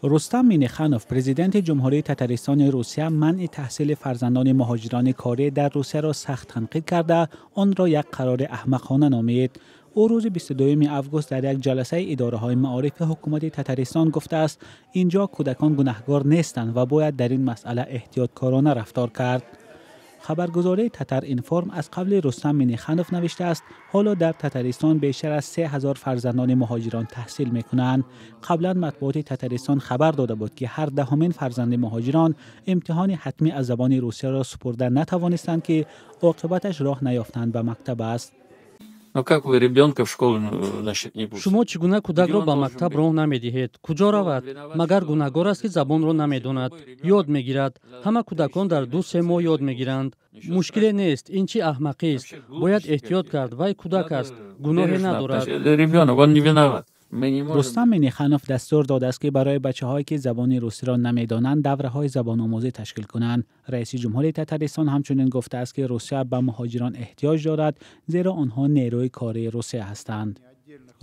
Рустам Минниханов, президенти Ҷумҳурии Татаристони Русия, манъи таҳсили фарзандони муҳоҷирони корӣ дар Русияро сахт танқид карда, онро як қарори аҳмақона номид. Ӯ рӯзи 22 август дар як ҷаласаи идораҳои маорифи ҳукумати Татаристон гуфтааст, инҷо кӯдакон гунаҳгор нестанд ва бояд дар ин масъала эҳтиёткорона рафтор кард. Хабаргузории Татар Информ аз қавли Рустам Минниханов навиштааст, ҳоло дар Татаристон бештар аз 3000 фарзандони муҳоҷирон таҳсил мекунанд. Қаблан матбуоти Татаристон хабар дода буд, ки ҳар даҳумин фарзанди муҳоҷирон имтиҳони ҳатмӣ аз забони русияро супурда натавонистанд, ки оқибаташ роҳ наёфтанд ба мактаб аст. Но как вы ребенка в школу, значит, не пустите? Шумо чӣ гуна кӯдакро ба мактаб роҳ намедиҳед? Куҷо равад? Магар гунаҳгор аст, ки забонро намедонад? Ёд мегирад. Ҳама кӯдакон дар 2-3 моҳ ёд мегиранд. Мушкиле нест. Ин чӣ аҳмақист? Бояд эҳтиёт кард. Вай кӯдак аст, гуноҳе надорад. Ребенок, он не виноват. Рустам Минниханов дастур додааст, ки барои бачаҳое, ки забони русиро намедонанд, давраҳои забономӯзӣ ташкил кунанд. Раиси ҷумҳури Татаристон ҳамчунин гуфтааст, ки Русия ба муҳоҷирон эҳтиёҷ дорад, зеро онҳо нерӯи кории Русия ҳастанд.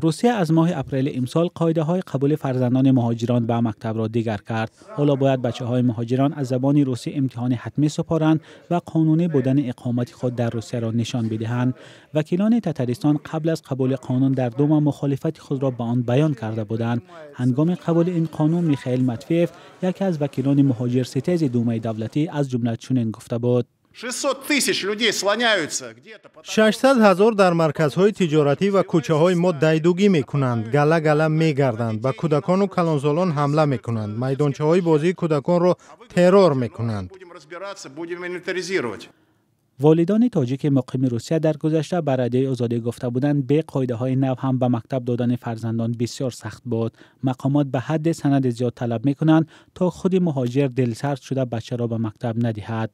Русия аз моҳи апрели имсол қоидаҳои қабули фарзандони муҳоҷирон ба мактабро дигар кард. Ҳоло бояд бачаҳои муҳоҷирон аз забони русӣ имтиҳони ҳатмӣ супоранд ва қонунӣ будани иқомати худ дар Русияро нишон бидиҳанд. Вакилони Татаристон қабл аз қабули қонун дар Дума мухолифати худро ба он баён карда буданд. Ҳангоми қабули ин қонун Михаил Матвеев, яке аз вакилони муҳоҷирситези Думаи давлатӣ, аз ҷумла чунин гуфта буд: 600 тысяч людей слоняются где-то. 600 ҳазор дар марказҳои тиҷоратӣ ва кӯчаҳои мо дайдугӣ мекунанд, гала гала мегарданд, ба кӯдакону калонсолон ҳамла мекунанд, майдончаҳои бозии кӯдаконро террор мекунанд. Будем разбираться, будем инвентаризировать. Волидони тоҷики муқими Русия дар гузашта ба Радиои Озодӣ гуфта буданд, бе қоидаҳои нав ҳам ба мактаб додани фарзандон бисёр сахт буд. Мақомот ба ҳадде санади зиёд талаб мекунанд, то худи муҳоҷир дилсард шуда, бачаро ба мактаб надиҳад.